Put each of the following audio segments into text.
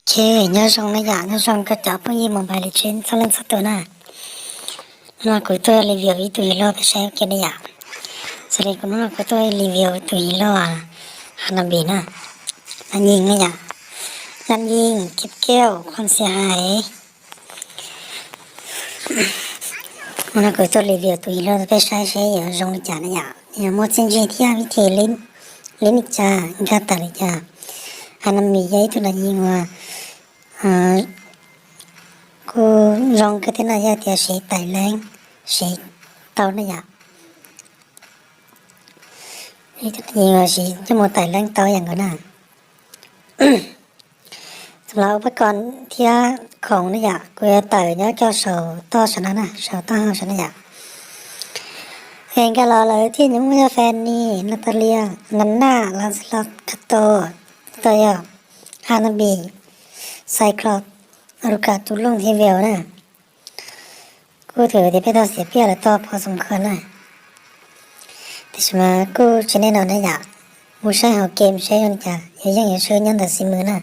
Ces nyob zoo na yom, nyob zoo koj cov phooj ywg Mobile Legends txhua leej txhua tus na. Hnub no kuv tuaj review ib tug hero peb saib ua ke na yom. Xws li kuv hnub no kuv tuaj review tus hero Hanabi na. Nam yeej na yom, nam yeej kiv kiu khon xia hais. Hnub no kuv tuaj review tus hero rau peb saib seb yuav zoo li cas na yom, yuav muaj txiaj ntsig thiab vib thim li cas, nkag tawm li cas. Hanabi yog ib tug nam yeej uas kuj zoo kawg thiab no, yog tias siv tais leeb siv tau na yom. Ib tug nam yeej uas siv coj mus tais leeb tau yam nkaus na. Xam las ua pab kos thiab khoom na yom, kuv yuav tawm nyob coj saum toj saum no na, saum toj hau saum na yom. Es nkag los lawv thiaj yuav muaj yog Fanny, Natalia, Nana, Lancelot, Kato, Tito, yog Hanabi, Cyclops, Ruka, Tulung thiab Veil na. Kuj thwm tias peb tau xiam piaj lawv tau pho xoom kho na. Tiam sis mas kuj tsis nej no na yom, mus saib hauv game saib zoo li cas, yog yeej yuav swb nyob ntawm xib mws na,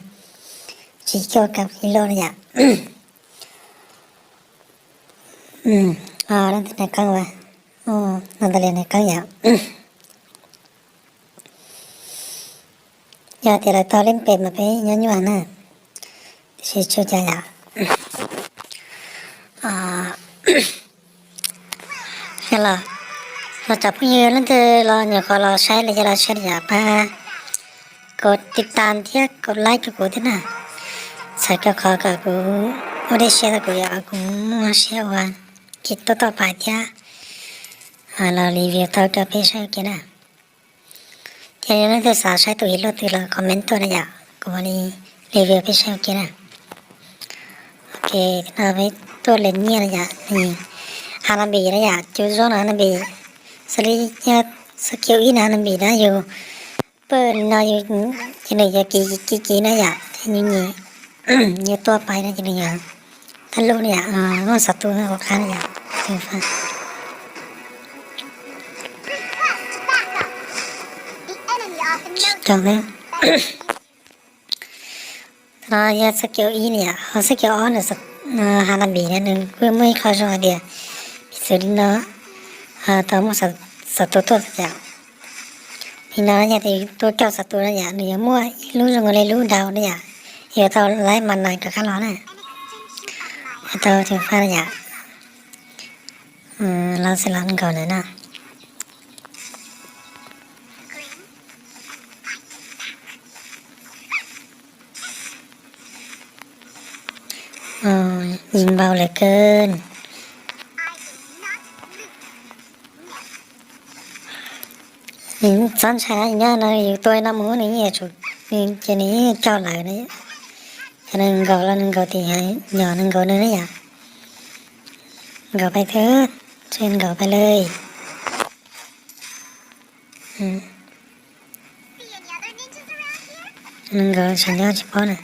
tsis coj kam ib loj na yom. Leej twg nai qeeb as? Natalia nai qeeb yom. Yog tias lawv tau lej pem mas peb nyob nyuaj na, tiam sis tsis ua cas yom. Los cov phooj ywg leej twg los nyuam qhuav los saib los yog los saib yom, pab kov tiv tam thiab kov like rau kuv thiab na. Txhawm rau qhov kom kuv ua dej siab rau kuv yom, kuv muaj siab ua kev tuaj toj pais thiab los review tau rau peb saib ua ke na. Ces yog leej twg xav saib tus hero twg los comment tuaj na yom, kuv mam li review peb saib ua ke na. Ok, no peb tuaj lees nyiaj na yom, Hanabi na yom, cov zoo no Hanabi, xws li yog skill ib no Hanabi na yus pawg li no yus ces nws yog kiv kiv kiv na yom, ces nws nyiam, nyiam tua pais no ces nws yog thab lub na yom, muaj xov tus qab na yom. Tsis tau na. No yog skill ib na yom, ho skill ob na, Hanabi na nws kuj muaj ib qho zoo hais tias piv txwv li no tau muaj xov tus tuaj yom. Li no yog tias tua coj xov tus na yom, nws yuav muaj ib lub zoo li lub daus na yom, yuav tau laib mana kom qab los na. Yuav tau tseem faj na yom. Los xav los nkaus ntawm no. Yeej npau lawm kawg. Nws txhob ntshai na, nyob no yus tua no mus nws yeej yuav tsum, ces nws yeej coj lawm na. Ces nws nkaus los nws nkaus tim, yog nws nkaus nws na yom. Nkaus pais thiab, nkaus pais lawm. Nws nkaus tsis nyob tsis paub na.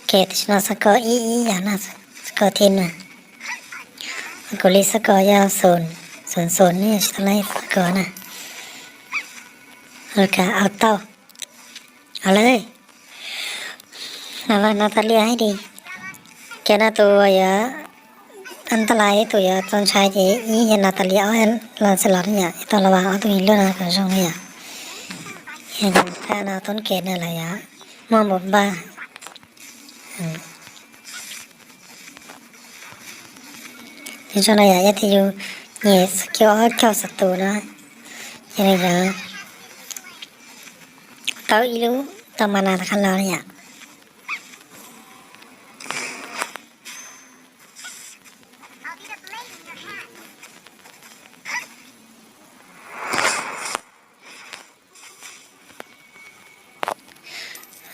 Ke tam sim no xab kos ib ib yam no, xab kos thib na. Kuv li xab kos yog xoom xoom ne, tsis tau laib xab kos na. Los kav auto. Au lawm. Los Natalia hais tias, kev no tus uas yuav, ntau lais tus yuav txaus ntshai ces ib yog Natalia, ob yog Lancelot yom, tau los vas ob tug hero no kom zoo li yom. Yog thaj no toob kev no lawm yom, muaj npaum npaj. Nws zoo no yom, yog tias yus nyiam skill ob coj xov tus no, ces nws yuav tau ib lub tau mana rov qab los na yom.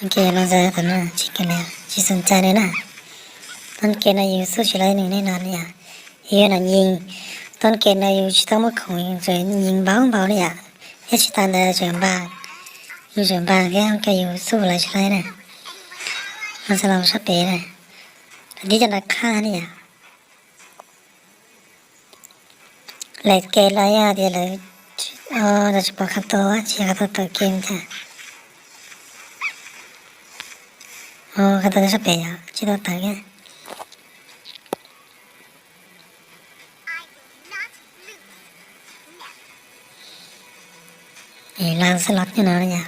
Ok, los ntawm no tsis, tsis xom cai li na. Toob kev no yus xub tsis laib nws li no li yom. Yus yog nam yeej, toob kev no yus tsis tau muaj khoom, yus tseem yeej npau npau li yom. Thiab tsis tas ntawd tseem npam, yus tseem npam thiab, yus xub lawv tsis laib na. Los xav los sab pem na, tib cov nram qhaj li yom. Lawv kev los yog tias lawv Tab sis pom Khato, tsis yog Khato tawm game thiab. Khato nyob sab pem yom, tsis tau tawm thiab. Lancelot nyob no yom.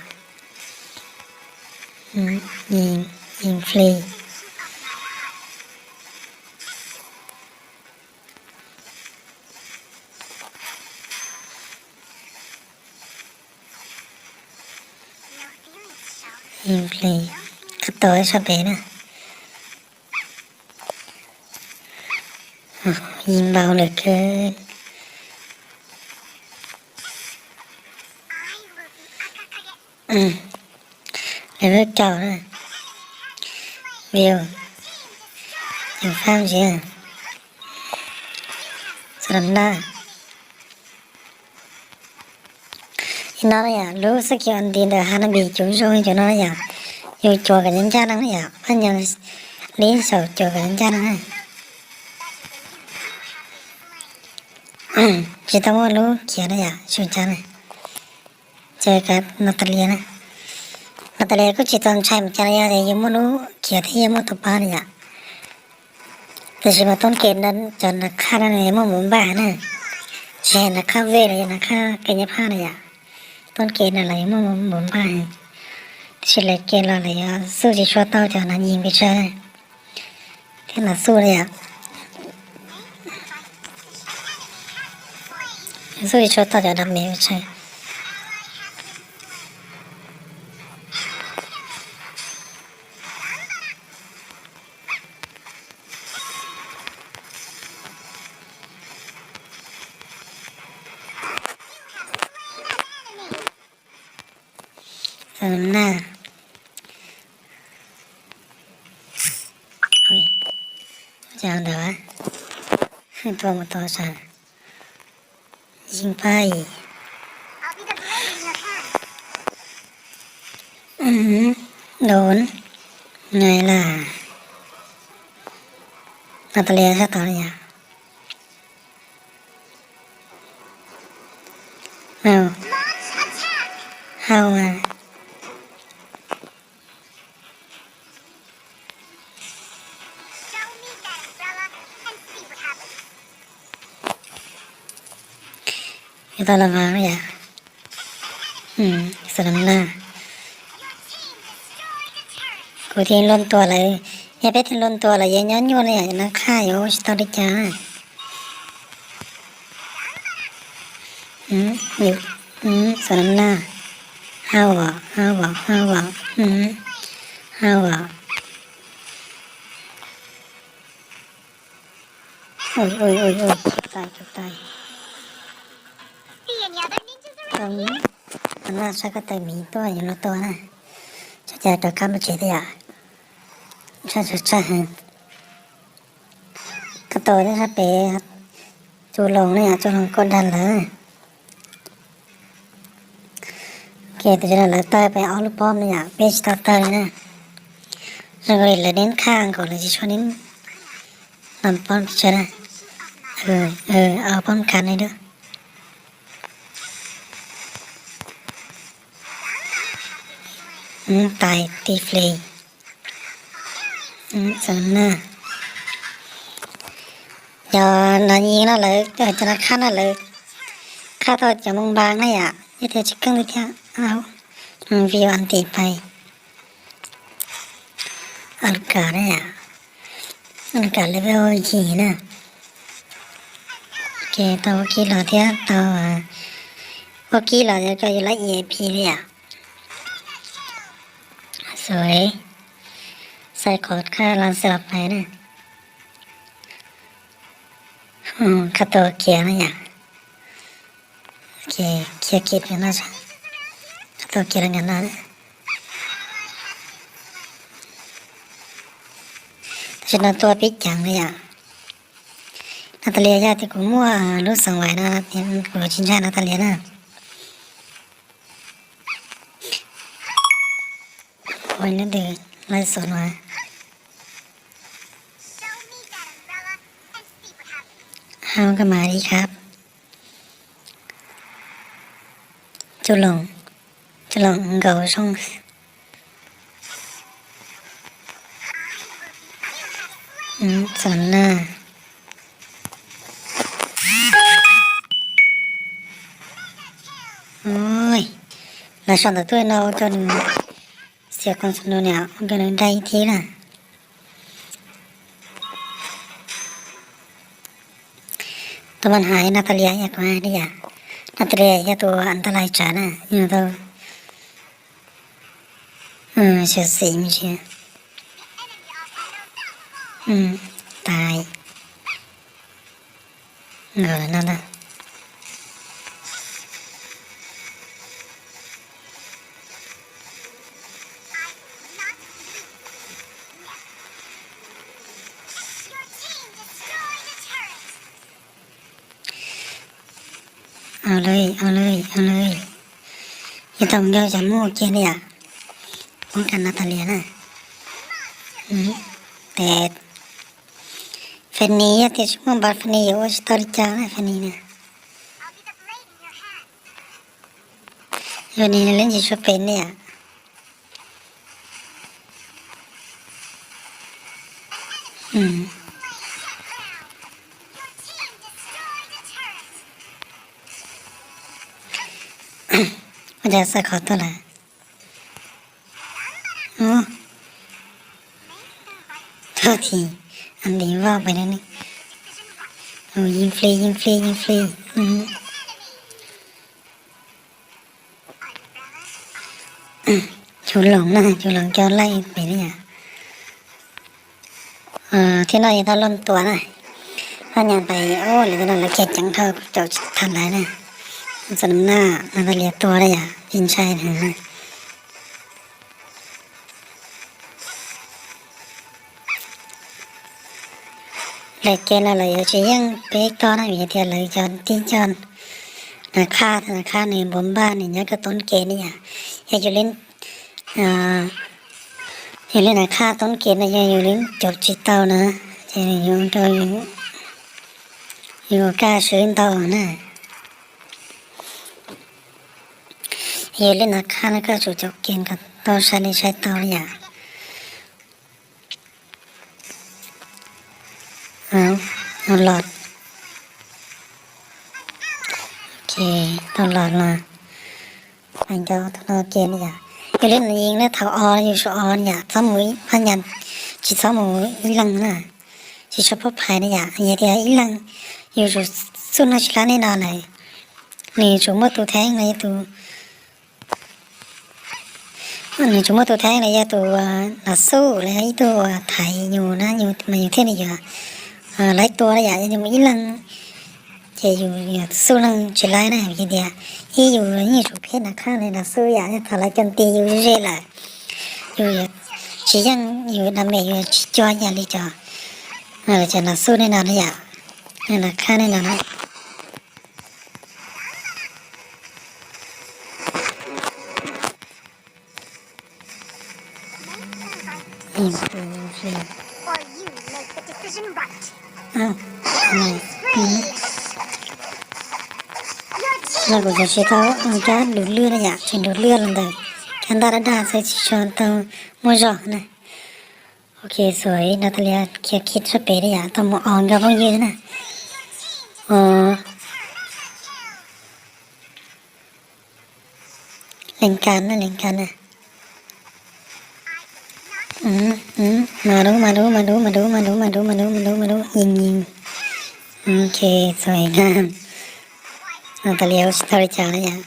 Yeej, yeej free. Yeej free. Khato sab pem na. Yeej npau lawm kawg. Level rau na. View. Yus fab ntsis. Xam dab na. Ib no na yom, lub xab kiv ua nti ntawm Hanabi cov zoo li cov no na yom, yus cuam kom ncaj ncaj no na yom, pab nyas li saum cuam kom ncaj ncaj no na. Tsis tau muaj lub khiav na yom, su cas na. Ces kav Natalia na. Natalia kuj tsis txaus ntshai mus cas na, yog tias yus muaj lub khiav thiab yog muaj tus pab na yom. Tab sis mas toob kem cov nas khaj no nws muaj npav npaj na, tsis hais nas khaj vej los yog nas khaj kev nyob phaj na yom. Toob kem no los yog muaj npav npaj, tab sis lawv kem los lawv yuav xub tsis tshua tau cov nas yim pes tsawg thiab nas xub na yom. Xub tsis tshua tau cov nas me pes tsawg. Ntawd, tua mus tua sav, yeej pab ib. Doos, nyais las, Natalia sab tod li yom. Hau, hau mas. Tau los mas yom. Xam dab na. Kuv thiaj luag ntuas lawm, yog peb thiaj luag ntuas lawm yeej nyob nyuaj li yom, nas khaj yuav ua tsis tau li cas. Xam dab na. Hau os, hau os, hau os, hau os. Ua, ua, ua, ua, tais, tais. Nas na, saib koj tais miv tuaj yuav luag tua na. Tsam cas rov qab mus tsev thiab yom. Tsam tsam tsam heev. Koj tua thiab sab pem, tsu loos na yom, tsu loos koj dag lawv. Ces tam sim no lawv tawg pem ob lub pom na yom, peb tsis tau tawg li na. Zoo li lawv neb khaj nkaus lawv tsis tshua neb los pom tsis na. Ob pom kav ne dub. Tais ti fli. Xam na. Yog nas yim no lawv, cov nas khaj no lawv khaj tau cov moos npas na yom, ib tias tsis keej li thiab. View anti pais. Alka na yom. Alka level yim na. Ces tau ua kib los thiab tau, ua kib los yog koj yuav lab E A P li yom. Xui, xaiv qhov khaj los xaiv los pais na. Khaj tau khiav na yom. Khiav kiag no, khaj tau khiav los nkag no. Tam sim no tua pib ceev li yom. Natalia yog tias kuv muaj lub xeem vais no, kuv tsis ntshai Natalia na. Ua leej twg laij xus no. Hau koj mas li khab. Too long, too long ago. Zoo, txom na. Lawv sau ntawv tuaj no ua rau nws xiam koom xas nus niam ua rau nws dai thiab na. Tus mas hais Natalia yog kuv hais li yam, Natalia yog tus Natalia tsawv na, yog tau xyov xim me ntsis. Tais nkawd no ntag. Au lawm, au lawm, au lawm. Yog tau nkauj cov muaj kiag li yam, poob kas Natalia na. Tes Fanny yog tias tsis muaj npav Fanny yuav ua tsis tau li cas na Fanny na. Fanny leej tsis tshua pem li yam. Ua cas xa qhov tuaj lawm? Tag thi, Andy vaj pem no ne. Yeej fli, yeej fli, yeej fli. Cov loos na, cov loos cov laij pem ne yom. Thiab no yog tau looj tua na. Phab nyas pais, lawv no lawv kiag ceev dhau caum tsis tag lawv na. Txom nyem na, Natalia tua na yom, ib ntshai heev na. Lawv kev no lawv yuav tsis yeej peb koj na, vim tias lawv cov tib co nas khaj, nas khaj nws npau npaj nws nyob koj toob kev ne yom. Yog yus li, yus li nas khaj toob kev no yog yus li caum tsis tau na, ces nws yuav ua rau yus kaj swb ntau na. Yus li nas khaj no koj tsum caum kev kom tau sai li sai tau li yom. Tau los, tau los los. Hais rau tus no ke yom. Yus li nas yees na thaum o yus tsum o yom, txhob mus ib phab nyas, tsis txhob mus ib leeg na. Tsis tshua pub phais na yom, yog tias ib leeg yus tsum xub neej tsis laib nej no lawm, nws tsum muaj tus theeb los yog tus, nws tsum muaj tus theeb los yog tus los xuj los yog ib tug thaiv yus na, yus mas yus thiaj li yuav laib tua na yom. Yog yus mus ib leeg ces yus yuav xub leej tsis laib na, vim tias ib yus yeej tsum phem nas khaj li los xuj yom, yog thaum lawv cov nti yus ze lawm, yus yuav tsis yeej, yus dam mem yus tsis cuag yam li cov, cov los xuj nej no na yom, nas khaj nej no na. No kuv tsis tau kab du lwj na yom, tsis du lwj los ntawm kab ntaj daj daj xwb, tsis tshua tau muaj zog na. Ok, xuav Natalia khiav khib sab pem na yom, tau mus o nkauj phooj ywg na. Lees kas na, lees kas na. Mas dub, mas dub, mas dub, mas dub, mas dub, mas dub, mas dub, mas dub, mas dub, yees yees. Ok, xuav na. Natalia ua tsis tau li cas na yom.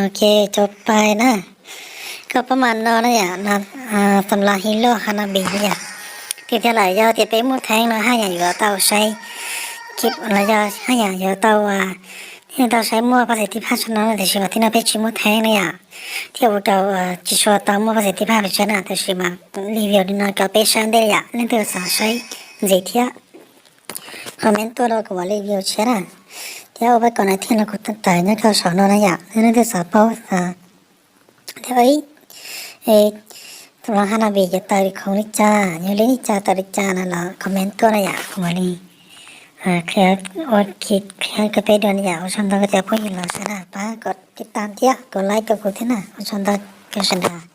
Ok, cov pais na. Koj pab mas no na yom, xam las hib loj ha na bim na yom. Tiag tiag lawm yog tias peb muaj theeb no haj yam yuav tau saib, los yog haj yam yuav tau, tau saib muaj paj xim tib phaj tshaj no, tiam sis mas tib no peb tsis muaj theeb na yom. Thiab ua rau tsis tshua tau muaj paj xim tib phaj pes tsawg na, tiam sis mas li video no rau peb saib ntej yom, leej twg xav saib ntxiv thiab comment tuaj rau kuv mam li video tshiab na. Thiab ua pab kom na thiaj no kuv tawm nyob rau saum no na yom, leej twg xav paub xav thiab, tus los ha na bim yuav tawm khoom li cas, yog li li cas tawm li cas na los comment tuaj na yom, kuv mam li Qhia ua ke, qhia kawg peb dua yam. Ua tsaug ntau koj cov phooj ywg los sawv daws pab kom tib tas thiab kom like rau kuv thiab na. Ua tsaug ntau kawg sawv daws.